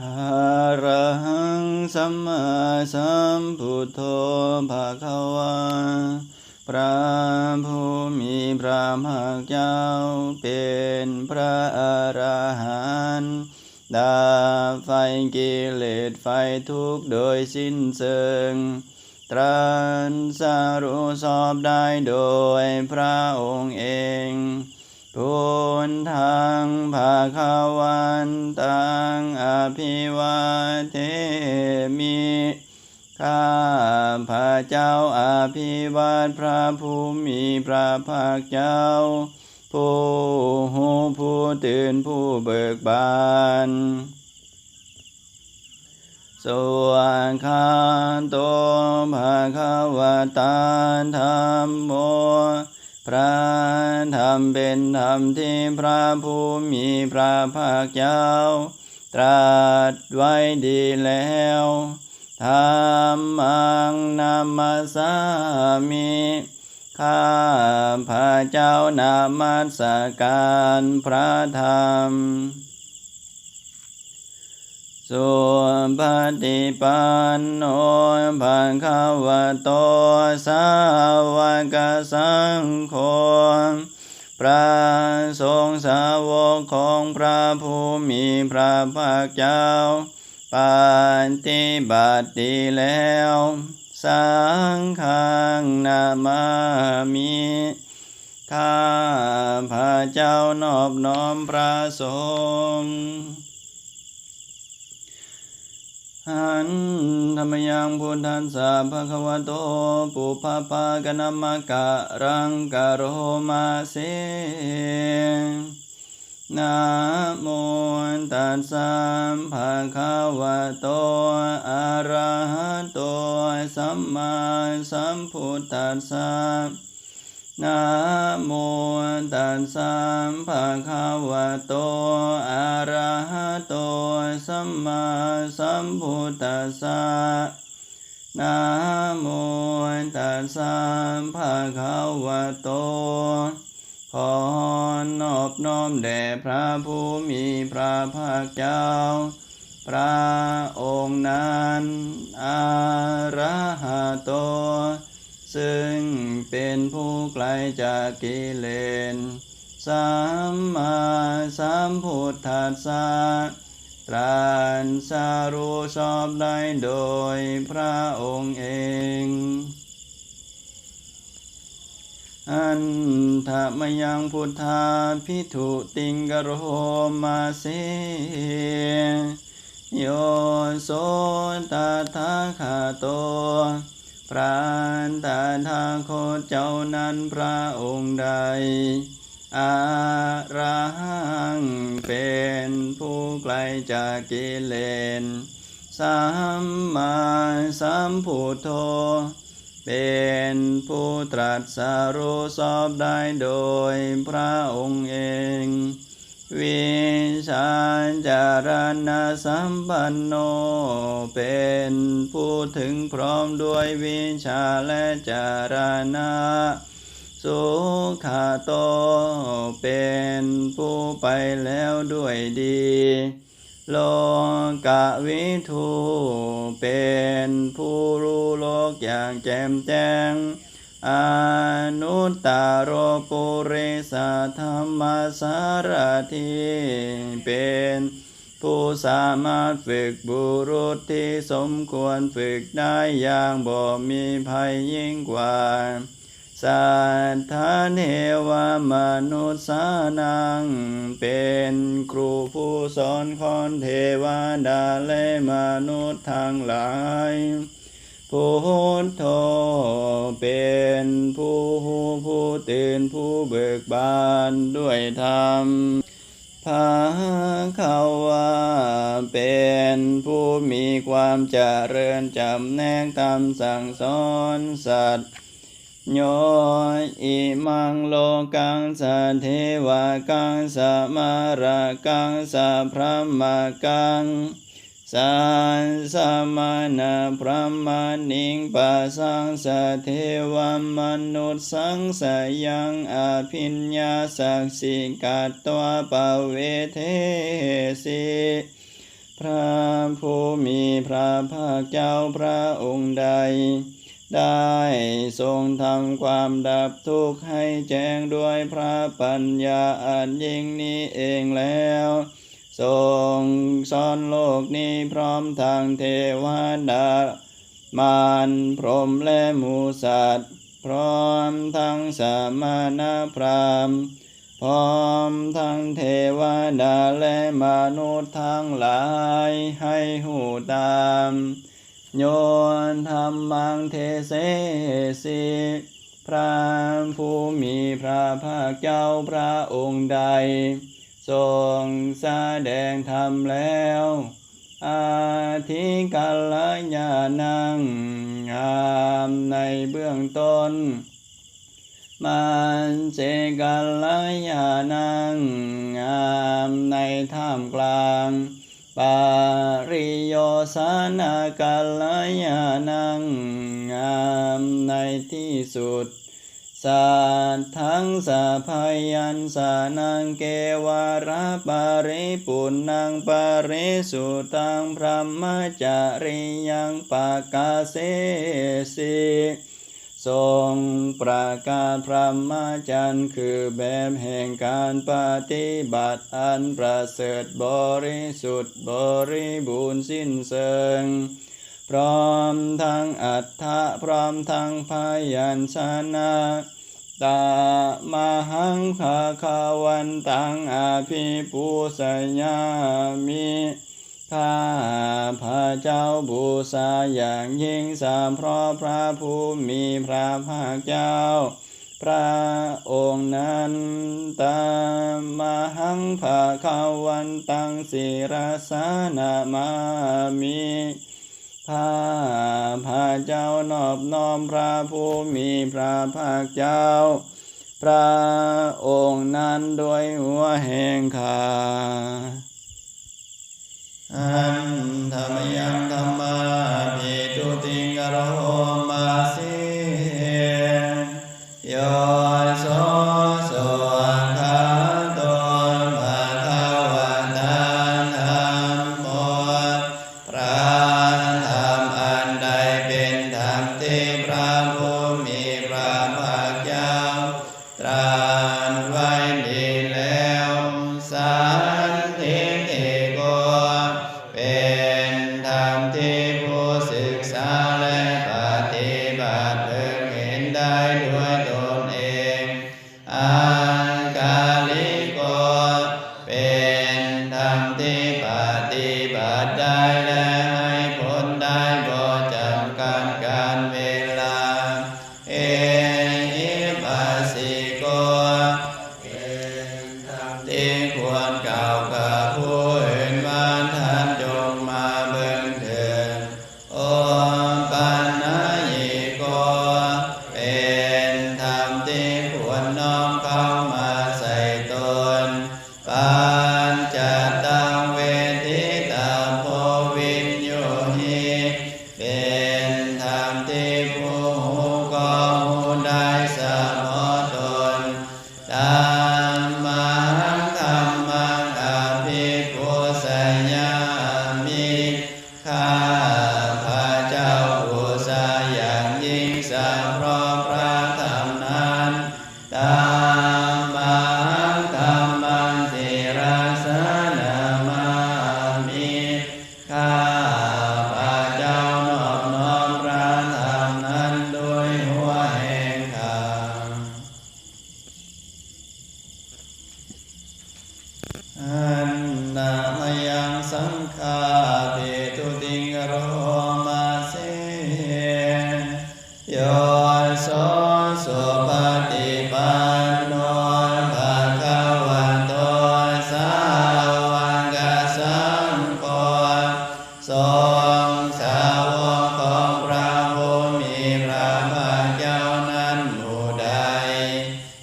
ອະລະຫັງ ສຳມາສຳພຸດໂທ ພະຄະວາ ພະຜູ້ມີພະພາກເຈົ້າເປັນພະອະລະຫັນ ດັບໄຟກິເລດໄຟທຸກໂດຍສິ້ນເຊີງ ຕລັດສະຮູ້ຊອບໄດ້ໂດຍພະອົງເອງ ພຸດທັງພະຄະວັນຕັງ ອະພິວາເທມິ ຂ້າພະເຈົ້າອະພິວາດພະຜູ້ມີພະພາກເຈົ້າ ຜູ້ຮູ້ຜູ້ຕື່ນຜູ້ເບີກບານ. ສຸວາກຂາໂຕ ພະຄະວະຕາ ທຳໂມ ພະທຳເປັນທຳທີ່ພະຜູ້ມີພະພາກເຈົ້າ ຕຣັດໄວ້ດີແລ້ວ. ທຳມັງ ນະມັດສາມິ ຂ້າພະເຈົ້ານະມັດສະການພະທຳ. ສຸປະຕິປັນໂນ ພະຄະວະໂຕ ສາວະກະສັງໂຄ ພະສົງສາວົກຂອງພະຜູ້ມີພະພາກເຈົ້າ ປະຕິບັດດີແລ້ວ. ສັງຄັງ ນະມາມິ ຂ້າພະເຈົ້ານອບນ້ອມພະສົງ. ຫັນທະມະຍັງ ພຸດທັດສະ ພະຄະວະໂຕ ປຸບພະພາກະນະມະກະລັງ ກະໂຣມາເສ. ນະໂມຕັດສະ ພະຄະວະໂຕ ອະລະຫະໂຕ ສຳມາສຳພຸດທັດສະ. ນະໂມຕັດສະ ພະຄະວະໂຕ ອະລະຫະໂຕ ສຳມາສຳພຸດທັດສະ. ນະໂມຕັດສະ ພະຄະວະໂຕ ຂໍນອບນ້ອມແດ່ພະຜູ້ມີພະພາກເຈົ້າ ພະອົງນັ້ນ ອະລະຫະໂຕ ຊຶ່ງເປັນຜູ້ໄກຈາກກິເລດ ສຳມາສຳພຸດທັດສະ ຕຣັດສະຮູ້ຊອບໄດ້ໂດຍພະອົງເອງ. ຫັນທະມະຍັງ ພຸດທາພິຖຸຕິງ ກະໂຣມາເສ. ໂຍໂສ ຕະຖາຄະໂຕ ພະຕະຖາຄົດເຈົ້ານັ້ນພະອົງໃດ ອະລະຫັງ ເປັນຜູ້ໄກຈາກກິເລດ ສຳມາສຳພຸດໂທ ເປັນຜູ້ຕຣັດສະຮູ້ຊອບໄດ້ໂດຍພະອົງເອງ ວິຊາຈາລະນະສຳປັນໂນ ເປັນຜູ້ເຖິງພ້ອມດ້ວຍວິຊາ ແລະ ຈາລະນະ ສຸຂະໂຕ ເປັນຜູ້ໄປແລ້ວດ້ວຍດີ ໂລກະວິທູ ເປັນຜູ້ຮູ້ໂລກຢ່າງແຈ່ມແຈ້ງ ອະນຸດຕະໂລ ປຸລິສະທຳມະສາລະຖີ ເປັນຜູ້ສາມາດຝຶກບຸລຸດທີ່ສົມຄວນຝຶກໄດ້ຢ່າງບໍ່ມີໄພຍິ່ງກວ່າ ສັດທາເທວະມະນຸດສານັງ ເປັນຄູຜູ້ສອນຂອງເທວະດາ ແລະ ມະນຸດທັງຫຼາຍ ພຸດໂທ ເປັນຜູ້ຮູ້ຜູ້ຕື່ນຜູ້ເບີກບານດ້ວຍທຳ ພະຄະວາ ເປັນຜູ້ມີຄວາມຈະເລີນຈຳແນກທຳສັ່ງສອນສັດ ໂຍ ອິມັງໂລກັງ ສະເທວະກັງ ສະມາລະກັງ ສະພຣະມະກັງ ສະສະມະນະພຣາມະນິງ ປະສັງ ສະເທວະມະນຸດສັງ ສະຍັງ ອະພິນຍາສັກສິ ກະຕວາ ປະເວເທສີ ພຣະຜູ້ມີພຣະພາກເຈົ້າພຣະອົງໃດ ໄດ້ຊົງທຳຄວາມດັບທຸກໃຫ້ແຈ້ງດ້ວຍພຣະປັນຍາອັນຍິ່ງນີ້ເອງແລ້ວ ຊົງສອນໂລກນີ້ ພ້ອມທັງເທວະດາ ມານ ພົມ ແລະ ໝູສັດ ພ້ອມທັງສະມະນະພຣາມ ພ້ອມທັງເທວະດາ ແລະ ມະນຸດທັງຫຼາຍ ໃຫ້ຮູ້ຕາມ ໂຍທຳມັງ ເທເສຊິ ພຣະຜູ້ມີພຣະພາກເຈົ້າພຣະອົງໃດ ຊົງສະແດງທຳແລ້ວ ອະທິກັນລະຍານັງ ງາມໃນເບື້ອງຕົ້ນ ມັດເສກັນລະຍານັງ ງາມໃນທ່າມກລາງ ປະລິໂຍຊານະກັນລະຍານັງ ງາມໃນທີ່ສຸດ ສັດທັງສະພະຍັນຊະນັງ ເກວະລະປະລິປຸນນັງ ປະລິສຸດທັງ ບຣະມະຈະຣິຍັງ ປະກາເສສິ ຊົງປະກາດພຣະມະຈັນ ຄືແບບແຫ່ງການປະຕິບັດອັນປະເສີດ ບໍລິສຸດ ບໍລິບູນ ສິ້ນເຊີງ ພ້ອມທັງອັດຖະ ພ້ອມທັງພະຍັນຊະນະ ຕະມະຫັງ ພະຄະວັນຕັງ ອະພິປູຊະຍາມິ ຂ້າພະເຈົ້າບູຊາຢ່າງຍິ່ງສະເພາະພຣະຜູ້ມີພຣະພາກເຈົ້າ ພຣະອົງນັ້ນ ຕະມະຫັງ ພະຄະວັນຕັງ ສິລະສານະມາມິ ຂ້າພະເຈົ້ານອບນ້ອມພຣະຜູ້ມີພຣະພາກເຈົ້າ ພຣະອົງນັ້ນດ້ວຍຫົວແຫ່ງຂ້າ. ຫັນທະມະຍັງທຳມາພິທຸຕິງ ກະໂຣມະສິ ໂຍໂສ ສຸພະຄະໂຕ ພະຄະວະຕາ ທຳໂມ ພຣະທຳອັນໃດເປັນທຳທີ່ພຣະຜູ້ມີພຣະພາກເຈົ້າ ຕລັດໄວ້ດີແລ້ວ ສັນທິຕິໂກ ເປັນທຳທີ່ຜູ້ສຶກສາ ແລະ ປະຕິບັດເພິ່ງເຫັນໄດ້ດ້ວຍຕົນເອງ ອາກາລິໂກ ເປັນທຳທີ່ປະຕິບັດໄດ້ ແລະ ໃຫ້ຜົນໄດ້ບໍ່ຈຳກັດການເວລາ ເອຫິປັດສິໂກ ເປັນທຳທີ່ຄວນກ່າວກັບຜູ້ອື່ນວ່າ ທ່ານຈົ່ງມາເບິ່ງເທີດ ໂອປະນະຍິໂກ ເປັນທຳທີ່ຄວນນ້ອມເຂົ້າມາໃສ່ຕົນ ປັດຈັດຕັງເວທິຕາໂພວິນຢູຫິ ເປັນທຳທີ່ຜູ້ຮູ້ກໍຮູ້ໄດ້ສະເພາະຕົນ ຕັມມະຫັງ ທຳມັງ ອະພິປູຊະຍາມິ ຂ້າພະເຈົ້າບູຊາຢ່າງຍິ່ງສະເພາະພຣະທຳນັ້ນ ຕັມມະຫັງ ທຳມັງ ສິລະສານະມາມິ ຂ້າພະເຈົ້ານອບນ້ອມພຣະທຳນັ້ນດ້ວຍຫົວແຫ່ງຂ້າ. ຫັນນະມະຍັງສັງຄາພິທຸຕິງ ກະໂຣມະສິ ໂຍໂສ ສຸປະຕິປັນໂນ ພະຄະວະໂຕ ສາວະກະສັງໂຄ ຊົງສາວົກຂອງພຣະຜູ້ມີພຣະພາກເຈົ້ານັ້ນໝູ່ໃດ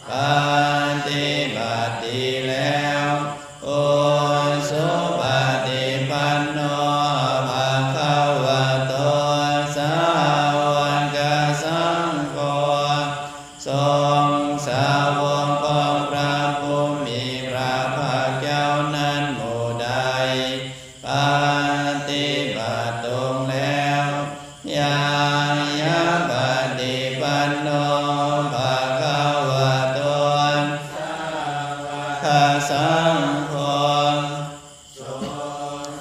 ປະຕິບັດດີແລ້ວ ອຸຊຸປະຕິປັນໂນ ພະຄະວະໂຕ ສາວະກະສັງໂຄ ຊົງສາວົກຂອງພຣະຜູ້ມີພຣະພາກເຈົ້ານັ້ນໝູ່ໃດ ປະ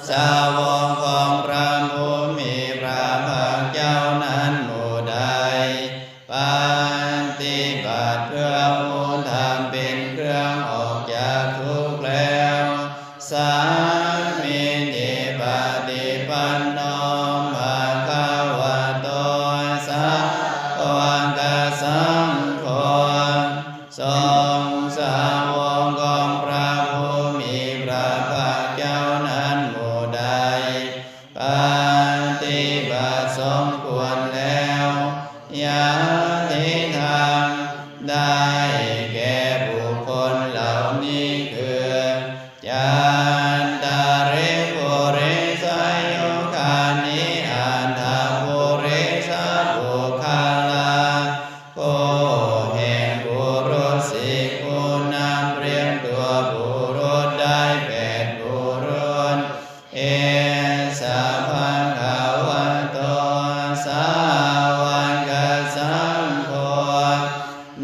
ສາວົກຂອງພຣະຜູ້ມີພຣະພາກເຈົ້ານັ້ນໝູ່ໃດ ປະຕິບັດເພື່ອຮູ້ທຳເປັນເຄື່ອງອອກຈາກທຸກແລ້ວ ສາມີທິປະຕິປັນໂນ ພະຄະວະໂຕ ສາວະກະສັງໂຄ ສົງສາວົກຂອງພຣະຜູ້ມີພຣະພາກເຈົ້ານັ້ນໝູ່ໃດ ປະຕິບັດສົມຄວນແລ້ວ ຍາທິທັງ ໄດ້ແກ່ບຸກຄົນເຫຼົ່ານີ້ຄື ຈັດຕາລິ ປຸລິສະຍຸການິ ອັດຖະປຸລິສະບຸກຄະລາ ຄູ່ແຫ່ງບຸລຸດສີ່ຄູ່ ນັບຮຽງຕົວບຸລຸດໄດ້ແປດບຸລຸດ ເອສະ ພະຄະວະໂຕ ສາວະກະສັງໂຄ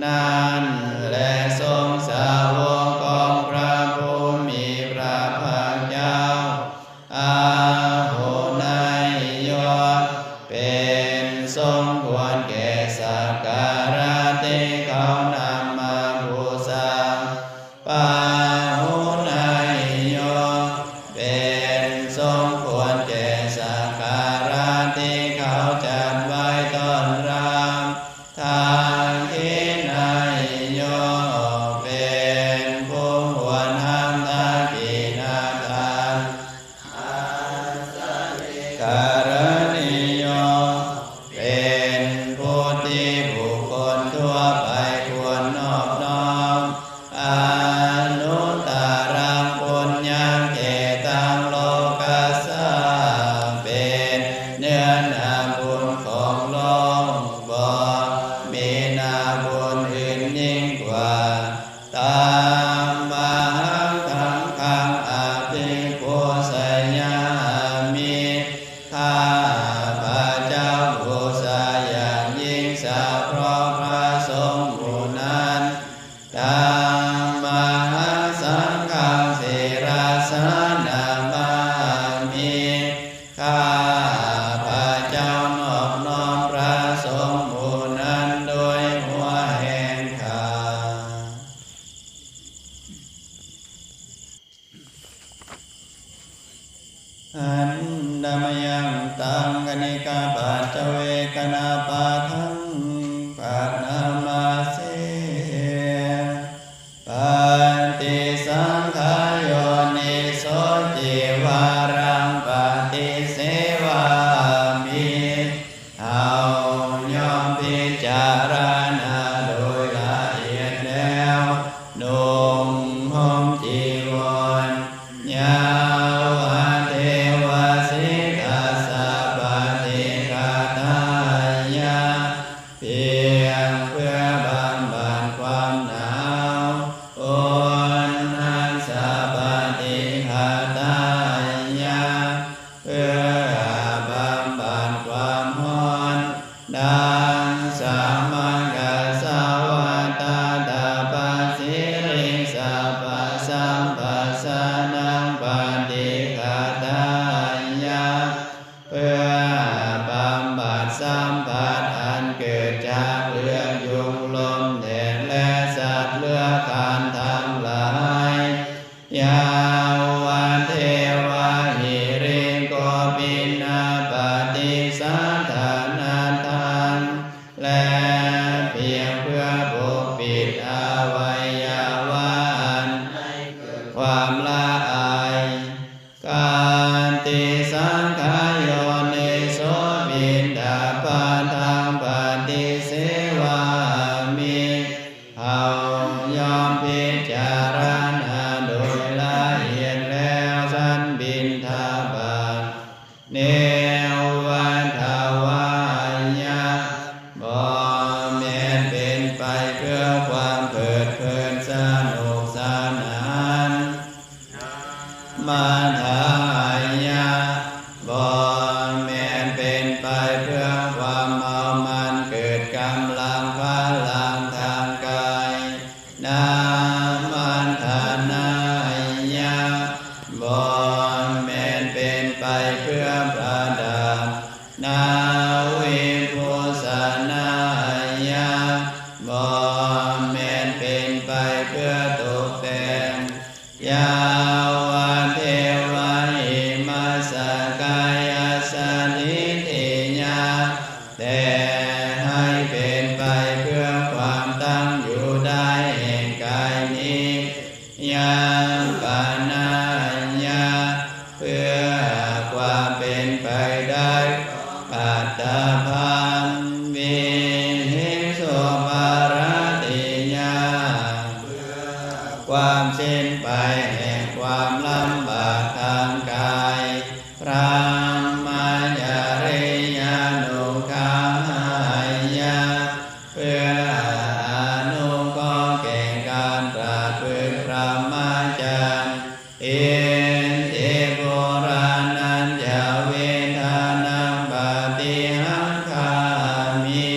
ນັ້ນແລະ ສົງສາວົກຂອງພຣະຜູ້ມີພຣະພາກເຈົ້າ ອາຫຸນາຍໂຍ ເປັນສົມຄວນແກ່ສັກກາລະທີ່ເຂົານຳມາບູຊາ ປາຫຸນາຍໂຍ ເປັນສົມຄວນແກ່ສັກກາລະທີ່ເຂົາຈັດໄວ້ຕ້ອນຮັບ ທັກຂິນາຍໂຍ ເປັນຜູ້ຄວນຮັບທັກຂິນະທານ ອັດສະວິກາລະນີໂຍ ເປັນຜູ້ທີ່ບຸກຄົນທົ່ວໄປຄວນນອບນ້ອມ ອະນຸດຕະລັງປຸນຍັງ ເຂຕັງໂລກັດສາ ເປັນເນື້ອນາບຸນຂອງໂລກ ບໍ່ມີນາບຸນອື່ນຍິ່ງກວ່າ ຕັມມະຫັງ ທັງຄັງ ອະພິປູຊະຍາມິ ຂ້າພະເຈົ້າບູຊາຢ່າງຍິ່ງສະເພາະພຣະສົງໝູ່ນັ້ນ ຕັມມະຫັງ ສັງຄັງ ສິລະສານະມາມິ ຂ້າພະເຈົ້ານອບນ້ອມພຣະສົງໝູ່ນັ້ນດ້ວຍຫົວແຫ່ງຂ້າ. ອັນດະມະຍັງຕັງ ກະນິກາປັດຈະເວກະນາປາທັງ ປະນາມາເສ ປະຕິສັງຂາໂຍນິໂສ ຈີວາລັງປະຕິເສວາມິ ເຮົາຍ່ອມພິຈາລະນາໂດຍລະອຽດແລ້ວ ນຸ່ງຫົ່ມຈີວອນ ຍາວະເທວະສິດທັດສະປະຕິຄະທາຍະ ພຽງເພື່ອບຳບັດຄວາມໜາວ ອຸນຮັດສະປະຕິຄະທາຍະ ເພື່ອບຳບັດຄວາມຮ້ອນ ດັ່ງສາມະກະສະວະຕະຕະປະສີລິງສະປະສຳປະສານັງປະຕິຄະທາຍະ ເພື່ອບຳບັດສຳຜັດອັນເກີດຈາກເລື່ອງຍຸງລົມແດດ ແລະ ສັດເລືອກຄານທັງຫຼາຍ ຍາວະເທວະຫິລິໂກປິນນະປະຕິສັດຖານະທັງ ແລະ ພຽງເພື່ອປົກປິດອະໄວຍະວະອັນໃຫ້ເກີດຄວາມລະອາຍ ກາຕິສັງຂາໂຍນິໂສ ບິນທະບາດທັງປະຕິເສວາມິ ເຮົາຍ່ອມພິຈາລະນາໂດຍລະອຽດແລ້ວ ສັນບິນທະບາດ ເນວະທະວາຍະ ບໍ່ແມ່ນເປັນໄປເພື່ອຄວາມເພີດເພີນສະໜຸກສະໜານ ມະທາຍະ ບໍ່ແມ່ນເປັນໄປເພື່ອຄວາມເມົາມັນເກີດກຳລັງພະລັງທາງກາຍ ນະມັນທະນາ ວະເທວະ ອິມະສະກາຍະສະຖິດຖິຍາ ແຕ່ໃຫ້ເປັນໄປເພື່ອຄວາມຕັ້ງຢູ່ໄດ້ແຫ່ງກາຍນີ້ ຍັງປະນາຍະ ເພື່ອຄວາມເປັນໄປໄດ້ຂອງອັດຕະພາບ ວິຫິງສຸ ປະລາຕິຍາ ເພື່ອຄວາມສິ້ນໄປແຫ່ງຄວາມລຳບາກທາງກາຍ ພຣະມະຈະຣິຍານຸກະຫາຍະ ເພື່ອອະນຸເຄາະແກ່ການປະພຶດພຣະມະຈັນ ອິດທິ ປຸຣານັນຈະ ວິທານັງ ປະຕິຮັກຂາມິ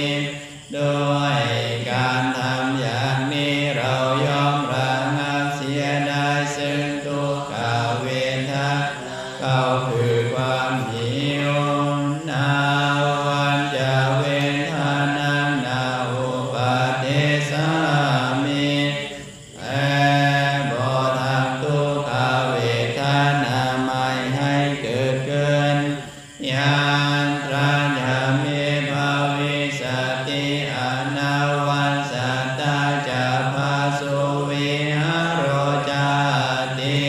ດ້ວຍການທຳຢ່າງນີ້ ເຮົາຍອມລະງັບເສຍໄດ້ເຊິ່ງທຸກຂະເວທະນາ ເຂົ້າຄືຄວາມຫິວ ນາວັນຈະ ເວທະນັງ ນະອຸປະຕິສສາມິ ແລະ ບໍ່ທຳທຸກຂະເວທະນາໃໝ່ໃຫ້ເກີດຂຶ້ນ ຍັດຕະຈະມີພະວິສະຕິ ອະນາວັດສະຕາຈະ ພະສຸວິຫາໂຣຈາຕິ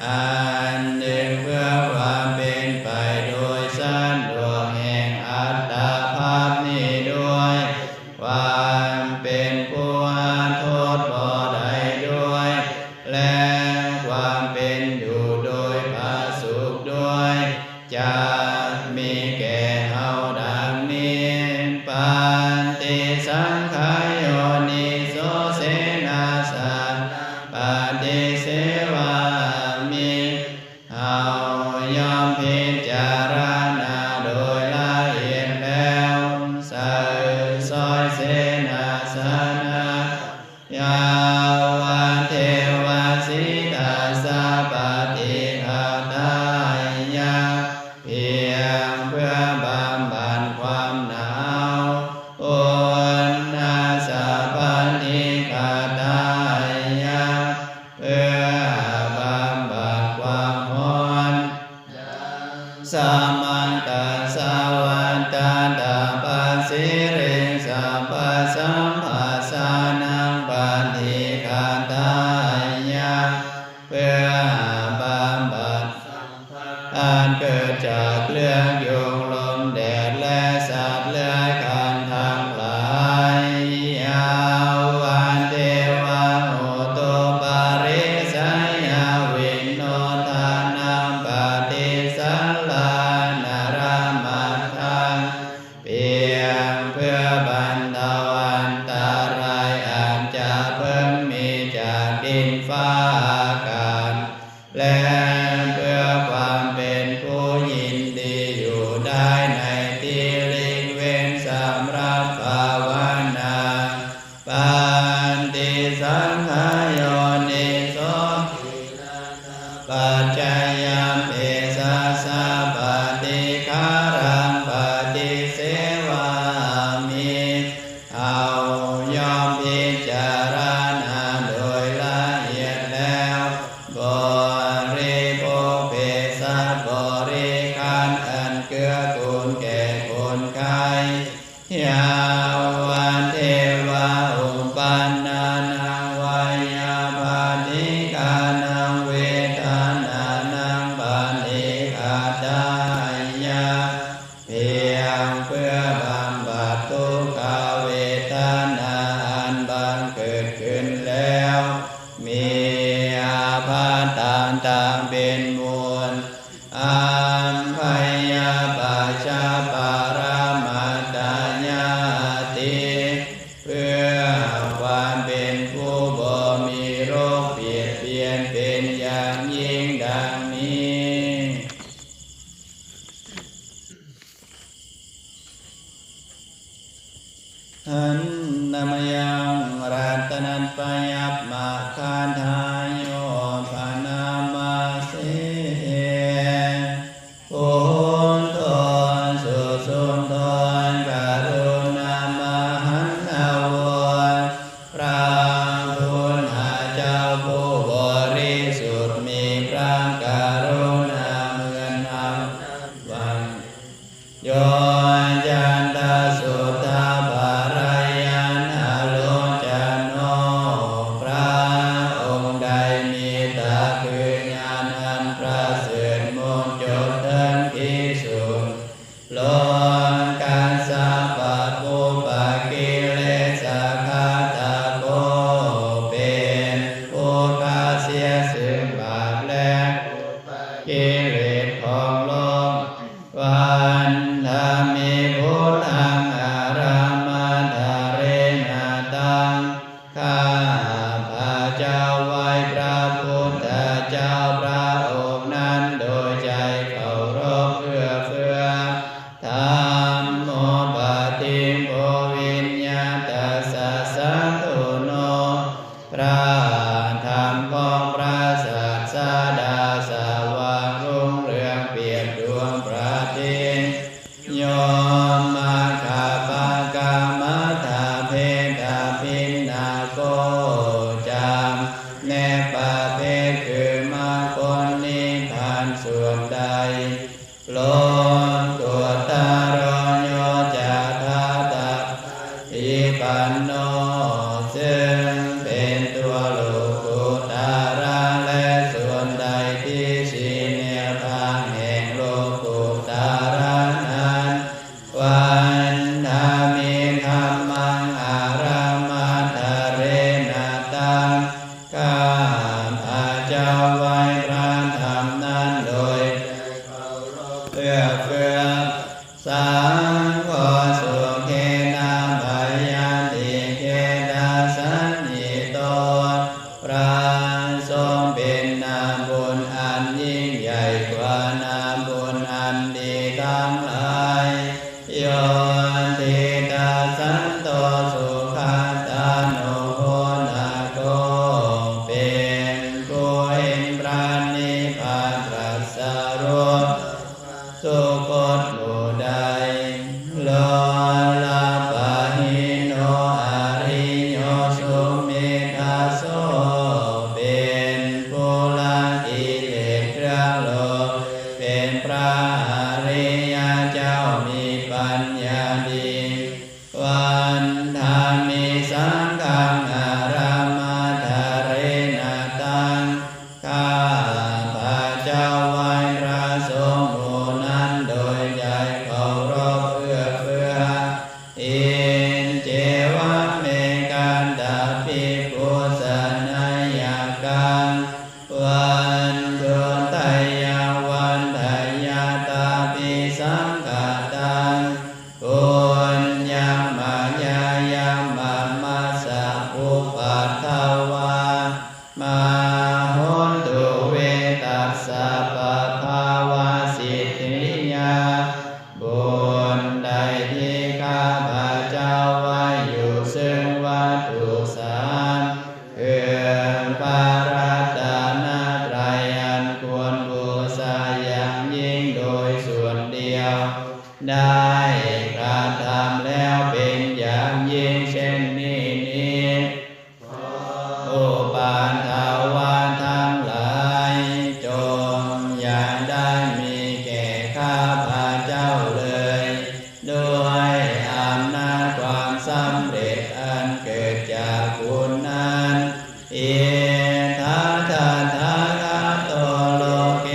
ອັນໜຶ່ງເພື່ອຄວາມເປັນໄປໂດຍສະດວກແຫ່ງອັດຕະພາບນີ້ດ້ວຍ ຄວາມເປັນຜູ້ຫາໂທດບໍ່ໄດ້ດ້ວຍ ແລະ ຄວາມເປັນຢູ່ໂດຍຜາສຸກດ້ວຍ ຈັກມີແກ່ເຮົາດັ່ງນີ້ ປະຕິສັງຂາໂຍນິໂສ ເສນະສະ ປະຕິເສວາມິ ເຮົາຍ່ອມພິຈາລະນາໂດຍລະອຽດແລ້ວ ໃສ່ຊອຍເສນາສະນະ ຍາວະເທວະ ສິດທັດສະ ປະຕິຄາທາຍະ ພຽງເພື່ອບຳບັດຄວາມໜາວ ອຸນນະສະ ປະຕິຄາທາຍະ ເພື່ອບຳບັດຄວາມຮ້ອນ ສະມັນຕະສະວັດຕະຕະປະສີລິງ ສະພະສຳພະສານັງ ປະຕິຄາທາຍະ ເພື່ອບຳບັດ ອັນເກີດຈາກເລື່ອງຍຸງລົມແດດ ແລະ ສັດເລືອຍຄານທັງຫຼາຍ ຍາວະເທວະ ໂຫຕຸປະລິສະຍາວິໂນທານັງ ປະຕິສັນລານະຣະມັດທັງ ພຽງເພື່ອບັນເທົາອັນຕະລາຍອັນຈະເພິ່ງມີຈາກດິນຟ້າອາກາດ ແລະ ເພື່ອຄວາມເປັນຜູ້ຍິນດີຢູ່ໄດ້ໃນທີ່ຫຼີກເວັ້ນສຳລັບພາວະນາ ປະຕິສັງຂາໂຍນິໂສ ປັດຈະຍັງເພສັດສະ ປະຕິຄາລັງ ປະຕິເສວາມິ ເຮົາຍ່ອມພິຈາລະນາໂດຍລະອຽດແລ້ວ ບໍລິໂພກເພສັດບໍລິຂານອັນເກື້ອກູນແກ່ຄົນໄຂ້ ຍາວະເທວະ ອຸປັນນານັງ ວະຍາບາທິການັງ ເວທະນານັງ ປະຕິຄາທາຍະ ພຽງເພື່ອບຳບັດທຸກຂະເວທະນາອັນບັງເກີດຂຶ້ນແລ້ວ ມີອາພາດຕ່າງໆເປັນມູນ ອັມພະຍາປະຊາປະລະມະຕະຍາຕິ ເພື່ອຄວາມເປັນຜູ້ບໍ່ມີໂລກບຽດບຽນເປັນຢ່າງຍິ່ງດັ່ງນີ້. ຫັນນະມະຍັງ ລັດຕະນັດປະຍັບມະຄາທາໂຍ ພະນາມາເສ ພຸດໂທ ສຸສຸນໂທ ກະລຸນາມະຫັນນະໂວ ພຣະພຸດທະເຈົ້າຜູ້ບໍລິສຸດ ຕະຄືຍານອັນປະເສີດມຸດຈົບເຖິງທີ່ສຸດ ໂລກັດສະປະປຸບປະກິເລສະຄະຕະໂກ ເປັນຜູ້ຂ້າເສຍຊຶ່ງບາບ ແລະ ກິເລສຂອງໂລກ ວັນທະມິພຸດທັງອາຣາມະທະເຣນະຕັງ ຂ້າພະເຈົ້າໄຫວ້ພະພຸດທະເຈົ້າພະອົງນັ້ນໂດຍໃຈເຄົາລົບເອື້ອເຟື້ອ ທຳໂມປະຕິງໂພວິນຍາຕັດສະສັນທຸໂນ ພະທຳຂອງພະສາດສະດາສະຫວ່າງຮຸ່ງເຮືອງປຽບດວງປະທິນ ໂຍມະຄະປະກະມະທະເພດະພິນນະໂກ ຈຳແນກປະເພດຄືມາຄົນນິບພານສ່ວນໃດ ໂລກຸດຕະໂລໂຍຈະທາຕະປະຕິປັນໂນ ຊຶ່ງເປັນຕົວໂລກຸດຕະລະ ແລະ ສ່ວນໃດທີ່ຊີ້ແນວທາງແຫ່ງໂລກຸດຕະລະນັ້ນ ວັນທະມິທັມມັງອາຣາມະທະເຣນະຕັງ ຂ້າພະເຈົ້າໄຫວ້ພະທຳນັ້ນໂດຍໃຈເຄົາລົບເອື້ອເຟື້ອ ສັງໂຄສຸເຂນະໄບຍາທິເກນະສັນນິໂຕ ພະຊົງເປັນນາບຸນອັນຍິ່ງໃຫຍ່ກວ່ານາບຸນອັນດີທັງຫຼາຍ ໂຍທິຕາສັນໂຕສຸຂະຕານຸໂພນະໂກ ເປັນຜູ້ເຫັນພະນິບພານຕລັດສະຮູ້ ສຸຄົດໝູ່ໃດ ໂລລະປະຫິໂນອະລິໂຍສຸເມທະໂສ ເປັນຜູ້ລະກິເລດເຄື່ອງໂລກ ເປັນພະອະລິຍະເຈົ້າມີປັນຍາດີ ວັນທາມິສັງຄັງອາຣາມະທະເຣນະຕັງ ຂ້າພະເຈົ້າໄຫວ້ພະສົງໝູ່ນັ້ນໂດຍໃຈເຄົາລົບເອື້ອເຟື້ອ ອິດເຈວະເມ ຄັນຕະປິ ປຸຊະນາຍະກັງ ວັນຕຸນໄຕຍະວັນທະຍາຕາປິສັງຄະຕັງ ປຸນຍັງມະຍາຍັງມະມັດສະອຸປັດຖະວາ ມະໂຫນຕຸເວຕັດສະປະພາວະສິດທິຍາ ບຸນໃດທີ່ຂ້າພະເຈົ້າໄຫວ້ຢູ່ເຊິ່ງວັດຖຸສາມ ຄືພະລັດຕະນະໄຕອັນຄວນບູຊາຢ່າງຍິ່ງໂດຍສ່ວນດຽວ ໄດ້ກະທຳແລ້ວເປັນຢ່າງຍິ່ງເຊັ່ນນີ້ນີ້ ໂອປັດຖະວາທັງຫຼາຍ ຈົ່ງຢ່າໄດ້ມີແກ່ຂ້າພະເຈົ້າເລີຍ ດ້ວຍອຳນາດຄວາມສຳເລັດອັນເກີດຈາກບຸນນັ້ນ ອິດຖະຕະຖາຄະໂຕໂລເກ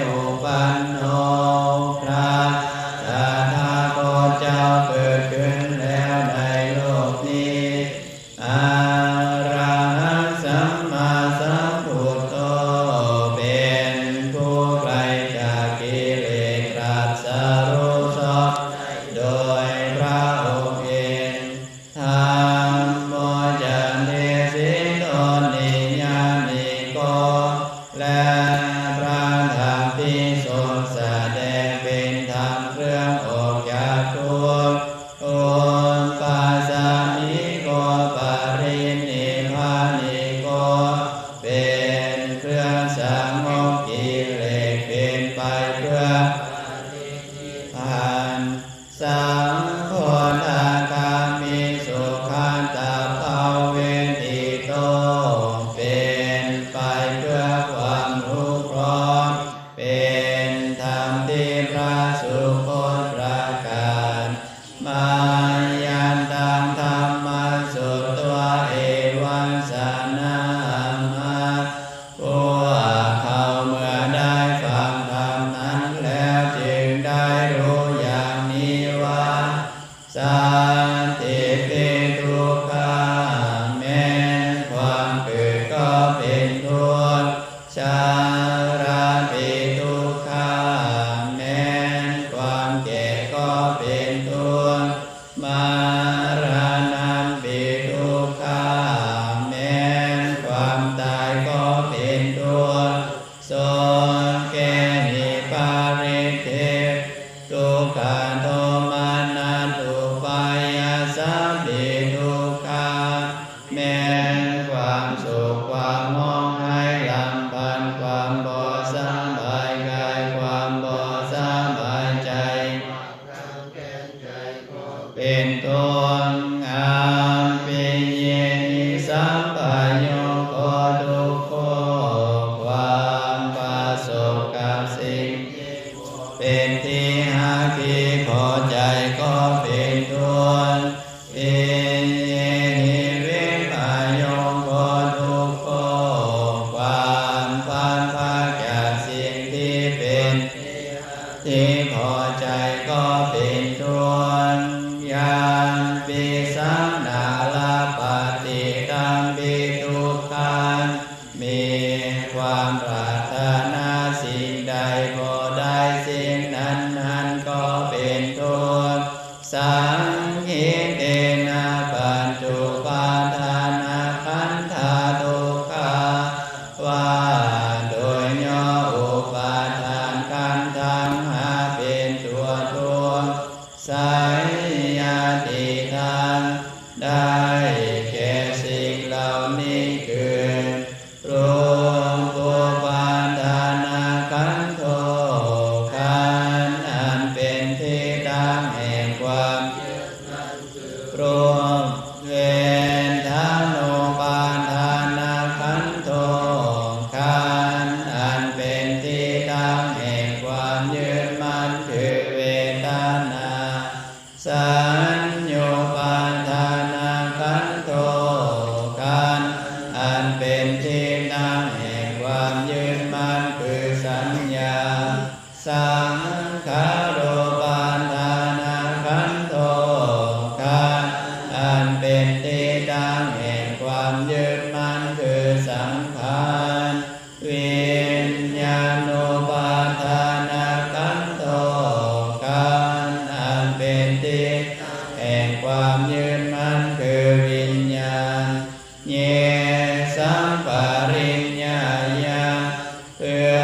ອຸປັນໂນ ພະຕະຖາຄົດເຈົ້າເກີດຂຶ້ນແລ້ວໃນໂລກນີ້ ອະລະຫັງສຳມາສຳພຸດໂຕ ເປັນຜູ້ໄກຈາກກິເລດ ຕຣັດສະຮູ້ຊອບໄດ້ໂດຍພະອົງເອງ ທຳໂມຈະເຕສິນໂຕນິຍານິໂກ ແລະ ພະທຳທີ່ຊົງສະແດງເປັນທຳເຄື່ອງອອກຈາກທຸກ ອຸປັດສະມິໂກ ປະລິນິບພານິໂກ ເປັນເຄື່ອງສະຫງົບກິເລດ ເປັນໄປເພື່ອປະລິນິບພານ ສັງໂພດາຄາມິສຸຂະຕະພາເວທິໂຕ ເປັນໄປເພື່ອຄວາມນຸເຄາະ ເປັນທຳທີ່ພະສຸຄົນປະກາດ ມາຍັນຕັງທຳມັນສຸດວາ ເອວັງສະນາມະ ພຸ ໂຕ ເກຫິ ປະລິດເທ ທຸກຂະໂທມະນັດອຸປາຍະສັບພິທຸກຂາ ແມ່ນຄວາມໂສກ ຄວາມຮ້ອງໄຫ້ລຳພັນ ຄວາມບໍ່ສະບາຍກາຍ ຄວາມບໍ່ສະບາຍໃຈ ເປັນຕົ້ນ ອັບປິເຍຫິ ສັບພະໂຍໂຄ ທຸກໂຄ ຄວາມປະສົບກັບສິ່ງທີ່ບໍ່ເປັນທີ່ຮັກທີ່ພໍໃຈກໍເປັນທຸກ ຕິເຍຫິ ວິປະໂຍໂຄ ທຸກໂຄ ຄວາມພັດພາກຈາກສິ່ງທີ່ເປັນທີ່ຮັກທີ່ພໍໃຈກໍເປັນທຸກ ຍັມປິສັງ ນາລະປະຕິກຳປິ ທຸກຂັງ ມີຄວາມປາດຖະໜາສິ່ງໃດບໍ່ໄດ້ ສິ່ງນັ້ນໆກໍເປັນທຸກ ສັງຄີເຕນະ ປັນຈຸປາທານະຂັນທາ ທຸກຂາ ວ່າໂດຍຫຍໍ້ອຸປາທານຂັນທັງຫ້າເປັນຕົວທຸກ ໄສຍະຕິທັງ ໄດ້ແກ່ສິ່ງເຫຼົ່ານີ້ຄື ຮູປູປາທານະຂັນໂທ ຂັນອັນເປັນທີ່ຕັ້ງແຫ່ງຄວາມຍຶດໝັ້ນ ຮູບ ເວທະໂນປາທານະຂັນໂທ ຂັນອັນເປັນທີ່ຕັ້ງແຫ່ງຄວາມຍຶດໝັ້ນຄືເວທະນາ ສັນໂຍປາທານະຂັນໂທ ຂັນອັນເປັນທີ່ຕັ້ງແຫ່ງຄວາມຍຶດໝັ້ນຄືສັນຍາ ສັງຂາໂຣປາທານະຂັນໂທ ຂັນອັນເປັນທີ່ຕັ້ງແຫ່ງຄວາມຍຶດໝັ້ນຄືສັງຂານ ວິນຍານູປາທານະຂັນໂທ ຂັນອັນເປັນທີ່ຕັ້ງແຫ່ງຄວາມຍຶດໝັ້ນຄືວິນຍານ ເຍ ສັງປະລິນຍາຍະ ເພື່ອ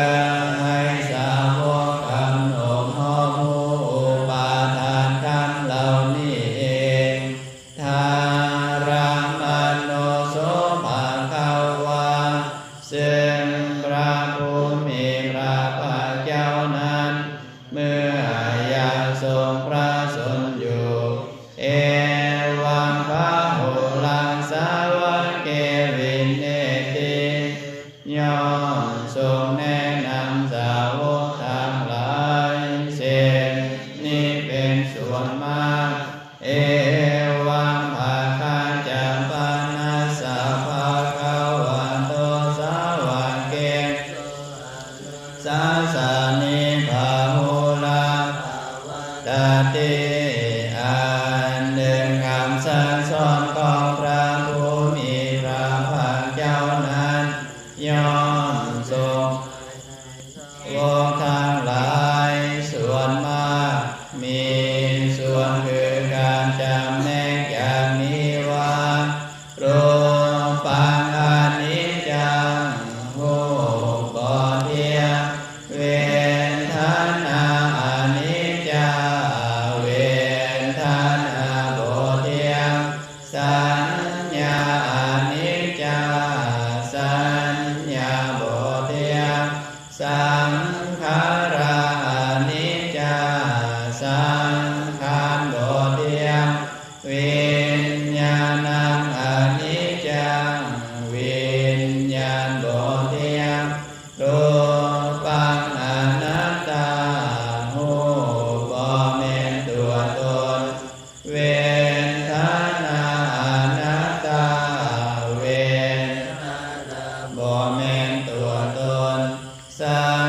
ໃຫ້ສາວົກກຳນົດຮອບຮູ້ອຸປາທານຂັນເຫຼົ່ານີ້ເອງ ທາຣັງມະໂນໂສພະຄະວາ ຊຶ່ງພະຜູ້ມີພະພາກເຈົ້ານັ້ນ ເມື່ອຍັງຊົງພະຊົນຢູ່ ເອວັງພະໂຫລັງສາວະເກວິເນຕິ ຍ່ອມຊົງແນະນຳສາວົກທັງຫຼາຍເຊັ່ນນີ້ເປັນສ່ວນມາກ ເອວັງພະຄະຈັບປະນັດສະພະຄະວະໂຕສາວະເກ ສາສະນິພະໂຫລາ ຕະຕິ ອັນໜຶ່ງຄຳສັ່ງສອນຂອງພະຜູ້ມີພະພາກເຈົ້ານັ້ນ ຍ່ອມຊົງ ວົກທັງຫຼາຍສ່ວນມາກ ມີສ່ວນຄືກັນຈຳແນກຢ່າງນີ້ວ່າ ຮູປັງອະນິດຈັງ ຮູບບໍ່ທ່ຽງ ເວທະນາອະນິດຈາ ເວທະນາບໍ່ທ່ຽງ ສັນຍາອະນິດຈາ ສັນຍາບໍ່ທ່ຽງ ສັງຂາຣາອະນິດຈາ ສັງຂານບໍ່ທ່ຽງ ວິນຍານັງອະນິດຈັງ ວິນຍານບໍ່ທ່ຽງ ຮູປັງອະນັດຕາ ຮູບບໍ່ແມ່ນຕົວຕົນ ເວທະນາອະນັດຕາ ເວທະນາບໍ່ແມ່ນຕົວຕົນ ສັນ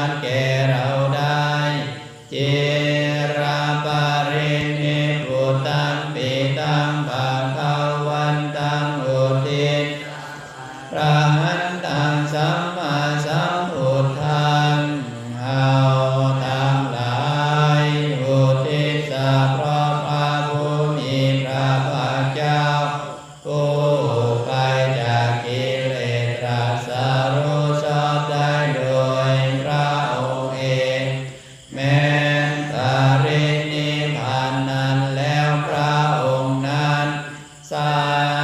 ນແກ່ເຮົາໄດ້. ຈິລະປະລິນິບພຸດຕັງ ປິຕັງພະຄະວັນຕັງ ອຸທິສສະ ອະລະຫັນຕັງ ສຳມາສຳພຸດທັງ ເຮົາທັງຫຼາຍອຸທິດສະເພາະພະຜູ້ມີພະພາກເຈົ້າ ຜູ້ໄກຈາກກິເລດ ຕຣັດສະຮູ້ຊອບໄດ້ໂດຍພະອົງເອງ ແມ່ນປະລິນິບພານນັ້ນແລ້ວ ພະອົງນັ້ນ ສັ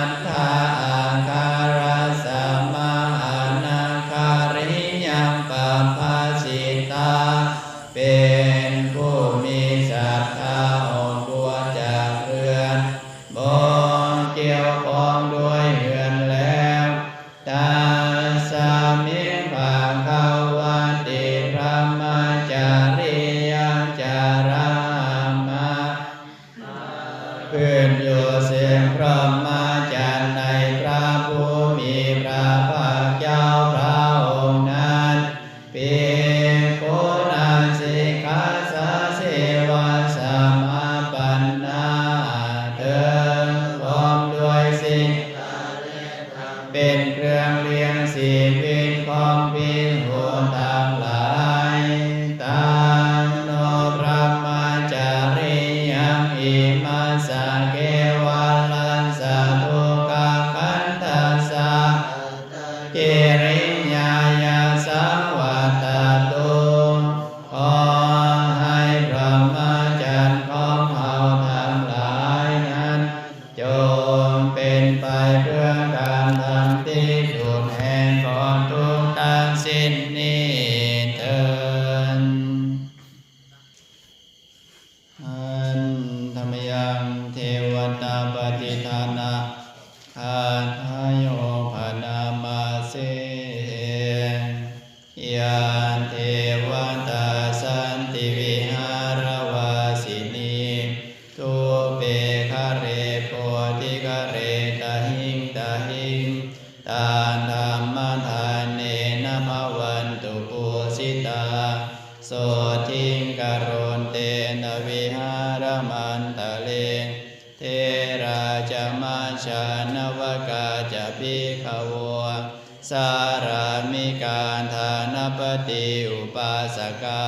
ດທາອາຄາລະສະມາອະນາຄາລິຍັງປັບພະສິຕາ ເປັນຜູ້ມີສັດທາອ້ອມບົວຈາກເຮືອນ ບໍ່ກ່ຽວຂ້ອງດ້ວຍເຮືອນແລ້ວ ຕັດສະມິງພະຄະວະຕິ ພະມະຈາຣິຍັງຈາລະມະ ປະພຶດຢູ່ເຊິ່ງພະມະຈັນໃນພະຜູ້ມີພະພາກເຈົ້າພະອົງນັ້ນ ພິກຂຸນັງສິກຂາສາເສວະສະມາປັນນາ ເຖິງພ້ອມດ້ວຍສິກຂາ ແລະ ທຳເປັນເຄື່ອງລ້ຽງຊີວິດຂອງພິກຂຸທັງຫຼາຍ ຕັງໂນ ພະມະຈາຣິຍັງ ອິມັດສະ ເກວະລັດສະ ທຸກຂະຂັນທັດສະ ກິລິຍາຍະ ສັງວັດຕະຕຸ ຂໍໃຫ້ພະມະຈັນຂອງເຮົາທັງຫຼາຍນັ້ນ ຈົ່ງເປັນໄປເພື່ອການທຳທີ່ສຸດແຫ່ງກອງທຸກທັງສິ້ນນີ້ເທີ້ນ. ຫັນທະມະຍັງ ເທວະຕາປະຕິຖານະ ຄາທາໂຍ ພະນາມາເສ ຍະເທວະຕາ ສັນຕິວິຫາລະວາສິນີ ທຸບເປຄະເລ ໂພທິຄະເລ ຕະຫິງຕະຫິງ ຕັງທຳມະທາເນນະ ພະວັນຕຸປູຊິຕາ ໂສທິງກະໂຣນເຕນະ ວິຫາລະມັນຕະເລ ເຖລາຈະ ມະຊານະວະກາຈະ ພິກຂະໂວ ສາລາມິກາ ທານະປະຕິ ອຸປາສະກາ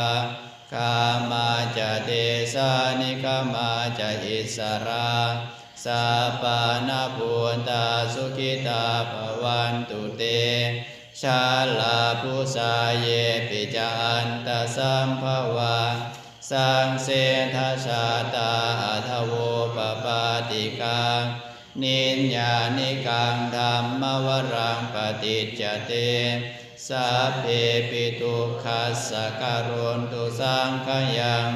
ກາມາຈະ ເດຊານິກະມາຈະ ອິດສະລາ ສັບປານະພູຕາ ສຸຂິຕາ ພະວັນຕຸເຕ ຊາລາພູຊາ ເຢປິຈະ ອັນຕະສຳພະວາ ສັງເສທະຊາຕາ ອະທະໂວປະປາຕິກາ ນິຍານິກັງ ທຳມະວະລັງ ປະຕິດຈະເຕ ສັບເພປິ ທຸກຂັດສະ ກະໂຣນຕຸ ສັງຂະຍັງ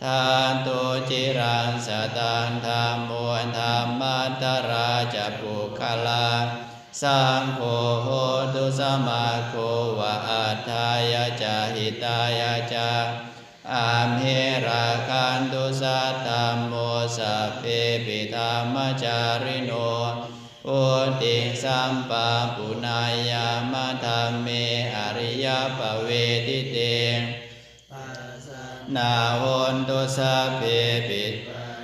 ທັດຕຸ ຈິລັງ ສະຕັງ ທຳໂມ ທຳມັນຕະລາຈະ ປຸກຄະລາ ສັງໂຄ ໂຫຕຸ ສະມາໂກ ວະ ອັດຖາຍະຈະ ຫິຕາຍະຈະ ອັມເຮ ລັກຂັນຕຸ ສັດທັງໂມ ສັບເພປິທຳມະຈາຣິໂນ ພຸດທິງ ສຳປະປຸນາຍາມະ ທຳເມ ອະລິຍະປະເວທິເຕ ປັດສະນາ ໂຫນຕຸ ສັບເພປິ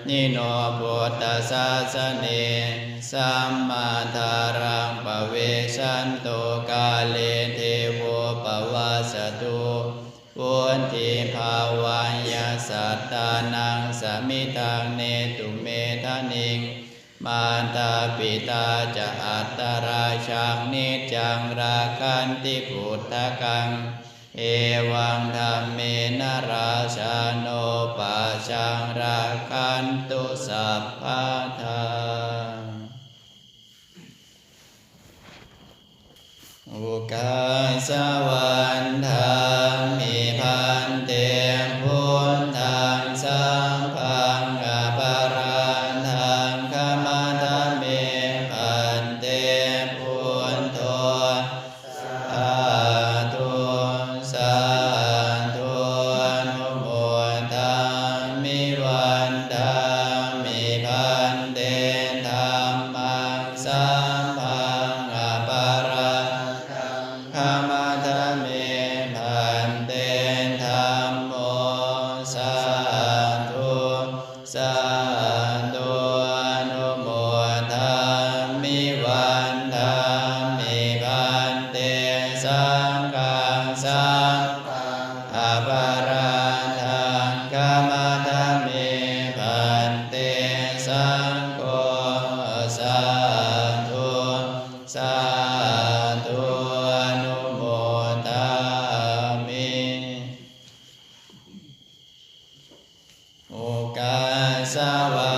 ນິໂນ ພຸດທະສາສະເນ ສຳມາທາລັງ ປະເວຊັນໂຕ ກາເລ ເທໂວ ປະວັດສະຕຸ ວຸດທິພາວາຍະ ສັດຖານັງ ສະມິດທັງ ເນຕຸ ເມທະນິງ ມາຕາປິຕາຈະ ອັດຕະລັກຂັງ ນິດຈັງ ລັກຂັນຕິ ພຸດທະກັງ ເອວັງທຳເມນະ ຣາຊາໂນ ປະຊາລັກຂັນຕຸ ສັບພະທາ ໂອກາສະວັນທາມິ ພັນເຕ ພຸດທັງ ສັງຄັງ ອະປະຣາທັງ ຂະມະທະເມ ພັນເຕ ພຸດໂທ ສາທຸ ສາທຸ ອະນຸໂມທາມິ ວັນທາມິ ພັນເຕ ທຳມັງ ສຳພັງ ອະປະຣາທັງ ຂະມະທະເມ ພັນເຕ ປະລາທັງ ຂະມະທະເມ ພັນເຕ ສັງໂຄ ສາທຸ ສາທຸ ອະນຸໂມທາມິ ໂອກາສະວະ